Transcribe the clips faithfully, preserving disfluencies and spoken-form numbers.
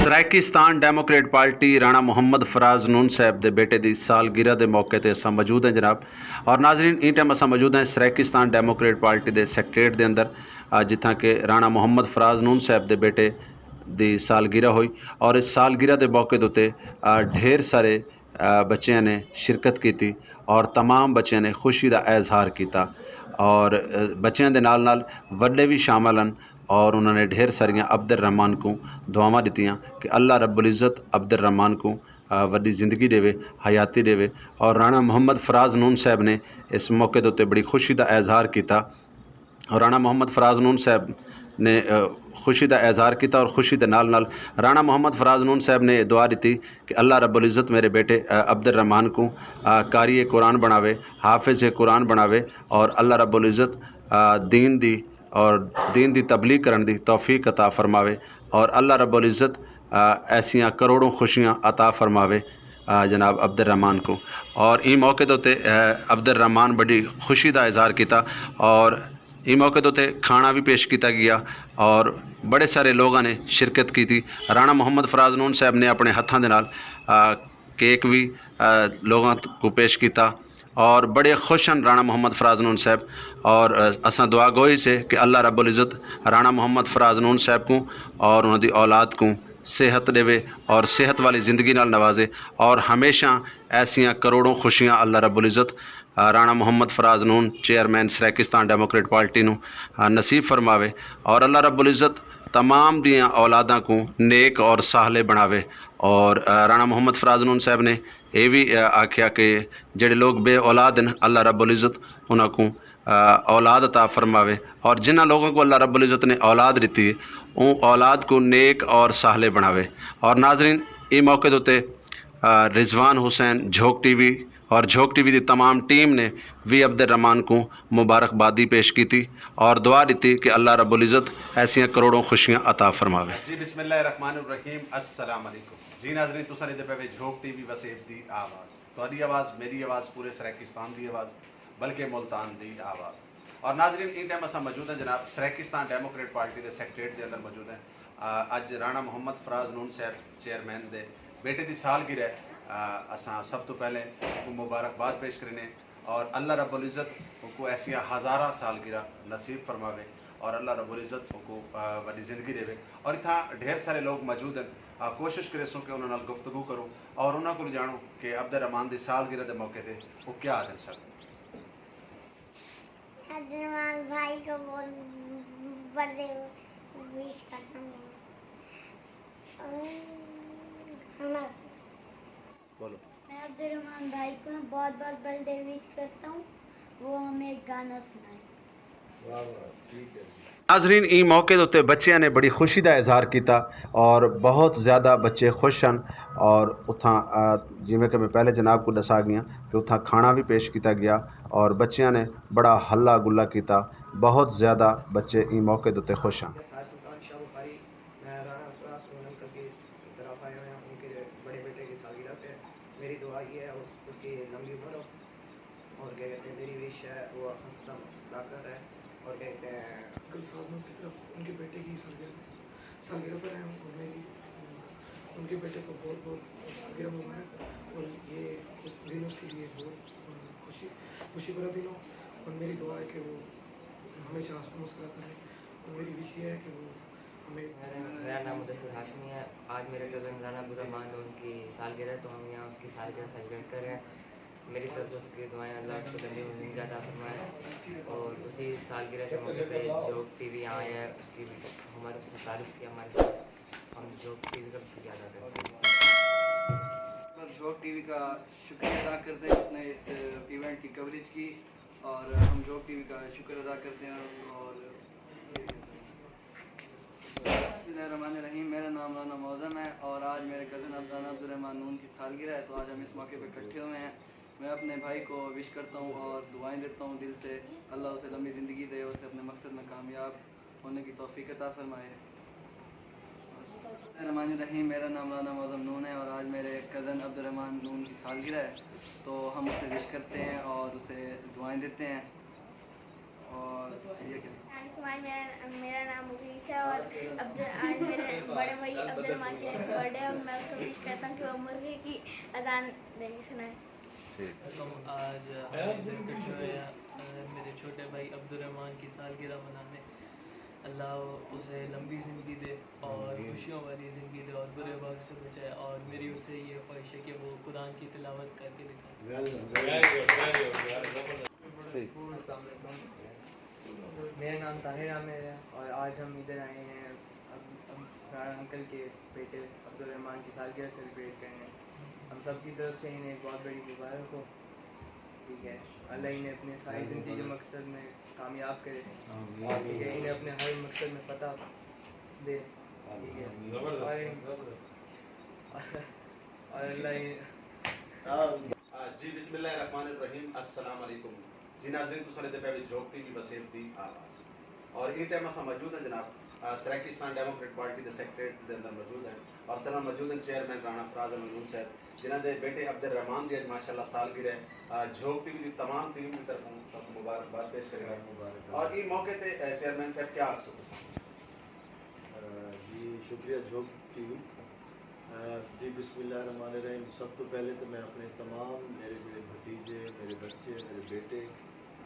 سرائیکستان ڈیموکریٹ پارٹی رانا محمد فراز نون صاحب دے بیٹے دی سالگرہ دے موقع تے اساں موجود ہیں جناب۔ اور ناظرین، ایں ٹائم اساں موجود ہیں سرائیکستان ڈیموکریٹ پارٹی دے سیکریٹریٹ دے اندر، آ، جتھاں کہ رانا محمد فراز نون صاحب دے بیٹے دی سالگرہ ہوئی، اور اس سالگرہ دے موقع دے اتے، آ، ڈھیر سارے، آ، بچیاں نے شرکت کیتی اور تمام بچیاں نے خوشی دا اظہار کیتا، اور، آ، بچیاں دے نال نال وڈے وی شامل ہن، اور انہاں نے ڈھیر ساریاں عبدالرحمن کوں دعاواں ݙتیاں کہ اللہ رب العزت عبدالرحمن کوں، آ، وݙی زندگی ݙیوے، حیاتی ݙیوے۔ اور رانا محمد فراز نون صاحب نے اس موقع دے اتے بڑی خوشی دا اظہار کیتا۔ اور رانا محمد فراز نون صاحب نے، آ، خوشی دا اظہار کیتا، اور خوشی دے نال نال رانا محمد فراز نون صاحب نے دعا ݙتی کہ اللہ رب العزت میرے بیٹے، آ، عبدالرحمن کوں، آ، قاری قرآن بݨاوے، حافظ قرآن بݨاوے، اور اللہ رب العزت، آ، دین دی اور دین دی تبلیغ کرݨ دی توفیق عطا فرماوے، اور اللہ رب العزت، آ، ایسیاں کروڑوں خوشیاں عطا فرماوے، آ، جناب عبدالرحمن کوں۔ اور ایں موقع دے اتے، آ، عبدالرحمن بڑی خوشی دا اظہار کیتا، اور ایں موقع دے اتے کھانا وی پیش کیتا ڳیا، اور بڑے سارے لوگاں نے شرکت کیتی۔ رانا محمد فراز نون صاحب نے اپݨے ہتھاں دے نال، آ، کیک وی، آ، لوگاں کوں پیش کیتا، اور بڑے خوش ہن رانا محمد فراز نون صاحب۔ اور، آ، اساں دعا گو ہیسے کہ اللہ رب العزت رانا محمد فراز نون صاحب کوں اور انہاں دی اولاد کوں صحت ݙیوے اور صحت والی زندگی نال نوازے، اور ہمیشہ ایسیاں کروڑوں خوشیاں اللہ رب العزت، آ، رانا محمد فراز نون، چیئرمین سرائیکستان ڈیموکریٹ پارٹی نوں، آ، نصیب فرماوے، اور اللہ رب العزت تمام دیاں اولاداں کوں نیک اور صالح بݨاوے۔ اور، آ، رانا محمد فراز نون صاحب نے اے وی، آ، آکھیا کہ جڑے لوگ بے اولاد ہن، اللہ رب العزت انہاں کوں، آ، اولاد عطا فرماوے، اور جنہاں لوگوں کو اللہ رب العزت نے اولاد ݙتی ہے، اوں اولاد کو نیک اور صالح بݨاوے۔ اور ناظرین، ایں موقع دے اتے، آ، رضوان حسین، جھوک ٹی وی اور جھوک ٹی وی دی تمام ٹیم نے وی عبدالرحمن کوں مبارکبادی پیش کیتی اور دعا ݙتی کہ اللہ رب العزت ایسیاں کروڑوں خوشیاں عطا فرماوے۔ جی، بسم اللہ الرحمن الرحیم۔ السلام علیکم۔ جی ناظرین، تساں ݙیہدے پئے وے جھوک ٹی وی وسیب دی آواز۔ تہاݙی آواز، میݙی آواز، پورے سرائیکستان دی آواز، بلکہ ملتان دی آواز۔ اور ناظرین، ایں ٹائم اساں موجود ہیں جناب سرائیکستان ڈیموکریٹ پارٹی دے سیکریٹریٹ دے اندر موجود ہیں۔ آ، اڄ رانا محمد فراز نون صاحب چیئرمین دے بیٹے دی سالگرہ ہے۔ آ، اساں سب توں پہلے اونکوں مبارکباد پیش کرینے، اور اللہ رب العزت اونکوں ایسیاں ہزاراں سالگرہ نصیب فرماوے، اور اللہ رب العزت اونکوں، آ، وݙی زندگی ݙیوے۔ اور اتھاں ڈھیر سارے لوگ موجود ہیں، آ، کوشش کریسوں کہ انہاں نال گفتگو کروں اور انہاں کوں ڄاݨوں کہ عبدالرحمن دی سالگرہ دے موقع تے او کیا آہدن سر۔ عبدالرحمن بھائی کو بہت بڑے وش کرتا ہوں۔ اور ہم بولو۔ میں عبدالرحمن بھائی کو بہت بہت برتھ ڈے وش کرتا ہوں، وہ ہمیں ایک گانا سنائے۔ واہ واہ، ٹھیک ہے جی۔ ناظرین، ایں موقع دے اتے بچیاں نے بڑی خوشی دا اظہار کیتا اور بہت زیادہ بچے خوش ہن۔ اور اتھاں، آ، جیویں کہ میں پہلے جناب کوں ݙسا ڳیاں کہ اتھاں کھاݨا وی پیش کیتا ڳیا اور بچیاں نے بڑا ہلا گلا کیتا۔ بہت زیادہ بچے ایں موقع دے اتے خوش ہن۔ سرسلطان شاہ بخاری، میں رانا فراز سون انکل کی طرف آیا ہوا ہوں، ان کے بڑے بیٹے کی سالگرہ پہ۔ میری دعا یہ ہے اس، اس کی لمبی عمر ہو، اور کیا کہتے ہیں، میری وش ہے وہ ہنستا مسکراتا رہے، اور کیا کہتے ہیں۔ انکل فراز نون کی طرف ان کے بیٹے کی سالگرہ، سالگرہ پر آیا ہوں، اور میری، ان کے بیٹے کو بہت بہت سالگرہ مبارک، اور یہ اس دن اس کے لیے بہت خوشی، خوشی بھرا دن ہو، اور میری دعا ہے کہ وہ ہمیشہ ہنستا مسکراتا رہے، اور میری وش یہ ہے کہ وہ ہمیں میرا، میرا نام مدثر ہاشمی ہے۔ آج میرے کزن رانا عبدالرحمن نون کی سالگرہ ہے، تو ہم یہاں اس کی سالگرہ سیلیبریٹ کر رہے ہیں۔ میری طرف سے اس کی دعائیں، اللہ اس کو لمبی عمر زندگی عطا فرمائے، اور اسی سالگرہ کے موقع پہ جھوک ٹی وی یہاں آیا ہے، اس کی ہمارے، اس نے تعارف کیا ہمارے ساتھ، ہم جھوک ٹی وی کا بھی شکریہ ادا کرتے ہیں۔ بس جھوک ٹی وی کا شکریہ ادا کرتے ہیں، اس نے اس ایونٹ کی کوریج کی، اور ہم جھوک ٹی وی کا شکر ادا کرتے ہیں۔ اور بسم اللہ الرحمن الرحیم، میرا نام رانا معظم ہے اور آج میرے کزن عبد-، رانا عبدالرحمن نون کی سالگرہ ہے، تو آج ہم اس موقع پہ اکٹھے ہوئے ہیں۔ میں اپنے بھائی کو وش کرتا ہوں اور دعائیں دیتا ہوں دل سے، اللہ اسے لمبی زندگی دے، اسے اپنے مقصد میں کامیاب ہونے کی توفیق عطا فرمائے۔ بسم اللہ الرحمن الرحیم، میرا نام رانا معظم نون ہے اور آج میرے کزن عبدالرحمن نون کی سالگرہ ہے، تو ہم اسے وش کرتے ہیں اور اسے دعائیں دیتے ہیں۔ اور یہ کہ السلام علیکم، آج میرا میرا نام مغیث ہے اور عبد آج میرے بڑے بھائی عبد الرحمان کے برتھ ڈے ہے۔ میں اس کو وش کرتا ہوں کہ وہ مرغی کی اذان دے کے سنائے۔ ٹھیک۔ ہم آج ہمیں ادھر اکٹھے ہوئے ہیں، میرے چھوٹے بھائی عبد الرحمان کی سالگرہ منانے۔ اللہ اسے لمبی زندگی دے اور خوشیوں والی زندگی دے اور برے وقت سے بچائے، اور میری اس سے یہ خواہش ہے کہ وہ قرآن کی تلاوت کر کے دکھائے۔ ٹھیک۔ السلام علیکم، میرا نام طاہر عامر ہے اور آج ہم ادھر آئے ہیں اب- اب- انکل کے بیٹے عبد الرحمان کی سالگرہ سیلیبریٹ کرنے۔ ہم سب کی طرف سے انہیں ایک بہت بڑی مبارک ہو۔ ٹھیک ہے، اللہ انہیں اپنے ساری زندگی کے مقصد میں کامیاب کرے۔ ٹھیک ہے، انہیں اپنے ہر مقصد میں فتح دے۔ ٹھیک ہے، اور اور اللہ انہیں جی بسم اللہ الرحمن الرحیم۔ السلام علیکم۔ جی ناظرین، تساں ݙیہدے پئے وے جھوک ٹی وی وسیب دی آواز، اور ایں ٹائم اساں موجود ہیں جناب، آ، سرائیکی اسلام ڈیموکریٹ پارٹی دے سیکرٹریٹ دے اندر موجود ہیں، اور اساں نال موجود ہیں چیئرمین رانا فراز احمد نون صاحب، جنہاں دے بیٹے عبد الرحمان دی اڄ ماشاءاللہ سالگرہ ہے۔ آ، جھوک ٹی وی دی تمام ٹیم دی طرفوں سب کوں مبارکباد پیش کریں۔ اور ایں موقع تے، آ، چیئرمین صاحب، کیا آکھسو تساں؟ جی شکریہ جھوک ٹی وی۔ جی بسم اللہ الرحمن الرحیم۔ سب توں پہلے تے میں اپݨے تمام میرے جیڑھے بھتیجے، میرے بچے، میرے بیٹے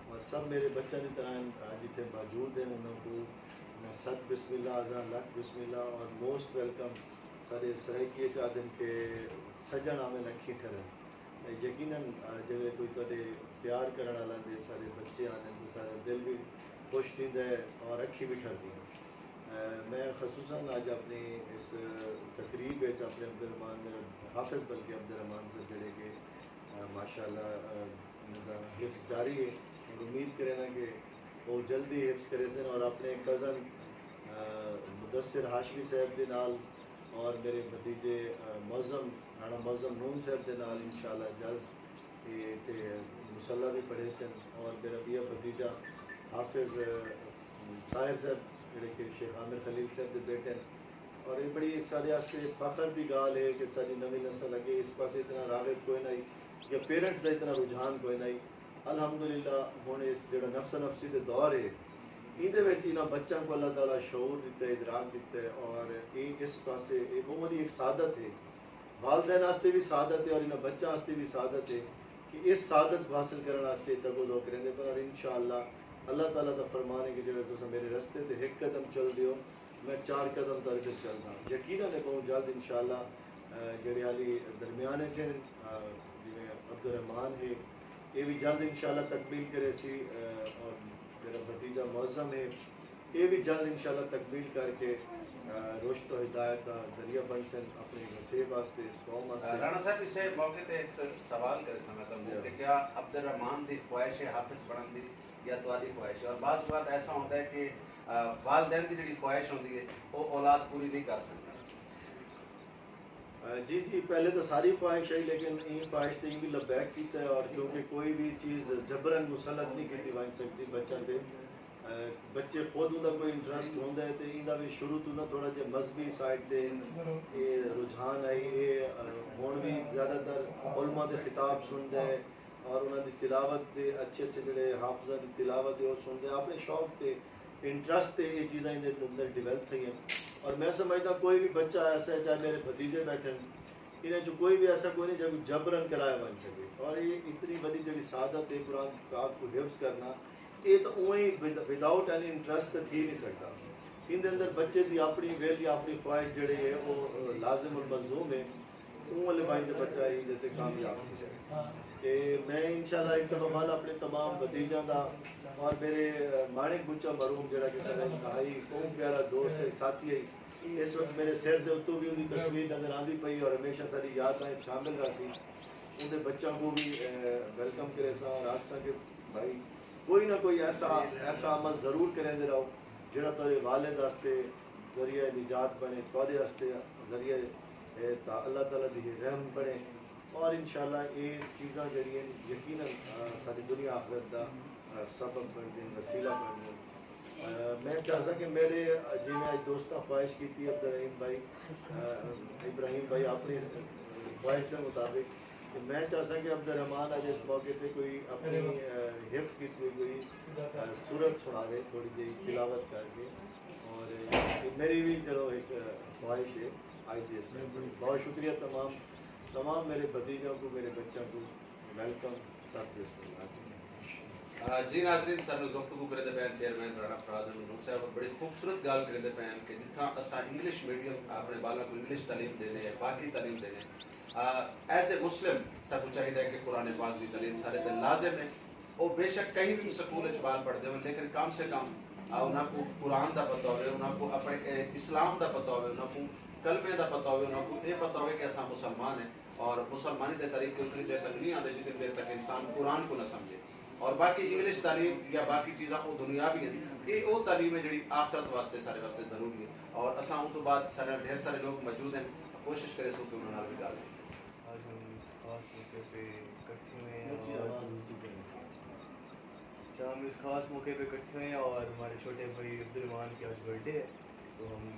اور سب میرے بچاں دی طرح جتھے موجود ہیں انہاں کوں میں صد بسم اللہ آہداں، لکھ بسم اللہ اور موسٹ ویلکم۔ ساݙے سرائیکی اچ آہدن کہ سڄݨ آون اکھیں ٹھرن۔ یقینا جیڑھے کوئی تہاݙے پیار کرݨ آلا دے ساݙے بچے آندن تے ساݙا دل وی خوش تھیندا ہے اور اکھیں وی ٹھردیاں۔ میں خصوصا اج اپݨی اس تقریب اچ اپݨے عبدالرحمان میرا حافظ بلکہ عبدالرحمان صاحب جیڑھے کہ ماشاءاللہ انہاں دا حفظ جاری ہے اور امید کرینداں کہ او جلد ہی حفظ کریسن اور اپݨے کزن مدثر ہاشمی صاحب دے نال اور میرے بھتیجے معظم رانا معظم نون صاحب دے نال انشاءاللہ جلد تے اتھے مصلی وی پڑھیسن اور میرا ٻیا بھتیجا حافظ طاہر صاحب جیڑھے کہ شیخ عامر خلیل صاحب دے بیٹے ہن اور اے بڑی ساڈے واسطے فخر دی گالھ ہے کہ ساڈی نویں نسل اگے اس پاسے اتنا راغب کوئے نہ ہئی یا پیرنٹس دا اتنا رجحان کوئے نہ ہئی۔ الحمدللہ ہن اس جیڑھا نفسا نفسی دے دور ہے ایندے وچ انہاں بچاں کوں اللہ تعالی شعور ݙتا ہے، ادراک ݙتا ہے اور اے اس پاسے اے ٻہوں وݙی ہک سعادت ہے۔ والدین آستے وی سعادت ہے اور انہاں بچاں آستے وی سعادت ہے کہ اس سعادت کوں حاصل کرݨ آستے تگ و دو کریندے پن اور انشاءاللہ اللہ تعالی دا فرمان ہے کہ جیڑھا تساں میرے رستے تے ہک قدم چلدے ہو میں چار قدم تہاڈے تے چلداں۔ یقینا اے بہوں جلد انشاءاللہ جیڑھے حالی درمیان اچ ہن جیویں عبدالرحمان ہے اے وی جلد انشاءاللہ تکمیل کریسی اور میرا بھتیجا معظم ہے اے وی جلد انشاءاللہ تکمیل کر کے رشد و ہدایت دا ذریعہ بنڑسن اپنڑی وسیب واسطے اس قوم واسطے۔ رانا صاحب اسے موقع تے ہک سوال کریساں میں تہاکوں کہ کیا عبدالرحمان دی خواہش ہے حافظ بنڑن دی یا تہاڈی خواہش ہے اور بعض اوقات ایسا ہوندا ہے کہ والدین دی جیڑھی خواہش ہوندی ہے او اولاد پوری نہیں کر سکدی۔ جی جی پہلے تاں ساری خواہش ہئی لیکن ایں خواہش تے ایں وی لبیک کیتا ہے اور کیونکہ کوئی وی چیز جبرا مسلط نی کیتی ونج سکدی بچاں تے بچے خود اوندا کوئی انٹرسٹ ہوندا ہے تے ایندا وی شروع توں نہ تھوڑا جیہا مذہبی سائیڈ تے اے رجحان ہئی اے ہن وی زیادہ تر علماء دے خطاب سندا ہے اور انہاں دی تلاوت دے اچھے اچھے جیہڑے حافظاں دی تلاوت ہے او سندا ہے اپنے شوق تے انٹرسٹ تے اے چیزاں ایندے اندر ڈیولپ تھئیاں اور میں سمجھداں کوئی وی بچہ ایسا ہے چاہے میرے بھتیجے بیٹھن انہاں چوں کوئی وی ایسا کوئی نی جیکوں جبرا کرایا ونج سگے اور اے اتنی وڈی جیڑھی سعادت اے قرآن پاک کوں حفظ کرنا اے تاں اونویں وداؤٹ اینی انٹرسٹ تاں تھی نی سگدا ایندے اندر بچے دی اپنی ویل یا اپنی خواہش جیڑھی اے او لازم الملزوم اے۔ اوں والے بھائی دے بچہ ایں دے تے کامیاب تھی ونجے تے میں انشاءاللہ ہک دفعہ ول اپنے تمام بھتیجاں دا اور میرے مانک بچہ مرحوم جیڑھا کہ ساڈا انتہائی بہوں پیارا دوست ہے ساتھی ہے اس وقت میرے سر دے اتوں وی اوندی تصویر نظر آندی پئی اور ہمیشہ ساڈی یاداں اچ شامل رہسی اوندے بچاں کوں وی ویلکم کریساں اور آکھساں کہ بھائی کوئی نہ کوئی ایسا ایسا عمل ضرور کریندے رہو جیڑھا تہاڈے والد آستے ذریعہ نجات بنڑے تہاڈے آستے ذریعہ اے تاں اللہ تعالی دی رحم بنڑے اور انشاءاللہ اے چیزاں جیڑھیاں ہن یقینا ساڈی دنیا آخرت دا سبب بنڑدین وسیلہ بنڑدین میں چاہساں کہ میڈے جیویں اج دوستاں خواہش کیتی عبدالرحیم بھائی ابراہیم بھائی اپنڑی خواہش دے مطابق تے میں چاہساں کہ عبدالرحمان اڄ اس موقع تے کوئی اپݨی، اہ، حفظ کیتی ہوئی کوئی، اہ، سورت سݨاوے، تھوڑی جہی تلاوت کر کے۔ اور میری بھی چلو ایک خواہش ہے آئی جی ایس میں۔ بہت شکریہ تمام، تمام میرے بھتیجوں کو، میرے بچوں کو۔ ویلکم سر، بسم اللہ۔ آ، جی ناظرین، ساݙے نال گفتگو کریندے پئے ہن چیئرمین رانا فراز احمد نور صاحب، اور بڑی خوبصورت ڳالھ کریندے پئے ہن کہ جتھاں اساں انگلش میڈیم اپݨے ٻالاں کوں انگلش تعلیم ݙیندے ہیں، باقی تعلیم ݙیندے ہیں، آ، ایز اے مسلم ساکوں چاہیدا ہے کہ قرآن پاک دی تعلیم ساݙے تے لازم ہے۔ او بے شک کہیں وی سکول وچ ٻال پڑھدے ہن، لیکن کم سے کم، آ، انہاں کوں قرآن دا پتہ ہووے، انہاں کوں اپݨے، اے، اسلام دا پتہ ہووے، انہاں کوں کلمے دا پتہ ہووے، انہاں کوں اے پتہ ہووے کہ اساں مسلمان ہیں۔ اور مسلمانی دے طریقے اتنی دیر تک نہیں آندے جتنی دیر تک انسان قرآن کوں نہ سمجھے۔ اور باقی انگلش تعلیم یا باقی چیزاں او دنیاوی ہیں، اے او تعلیم ہے جڑی آخرت واسطے، سارے واسطے ضروری ہے۔ اور اساں اوں توں بعد سارے ڈھیر سارے لوگ موجود ہیں، کوشش کریسوں کہ انہاں نال وی ڳالھ تھی سڳے۔ آج ہم اس خاص موقع پہ اکٹھے ہوئے ہیں اور اچھا، ہم اس خاص موقع پہ اکٹھے ہوئے ہیں اور ہمارے چھوٹے بھائی عبدالرحمان کی آج برتھ ڈے ہے، تو ہم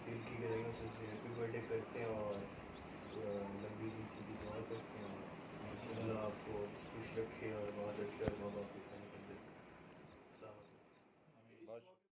دل کی گہرائیوں سے اسے ہیپی برتھ ڈے کرتے ہیں اور، آ، لمبی عید کی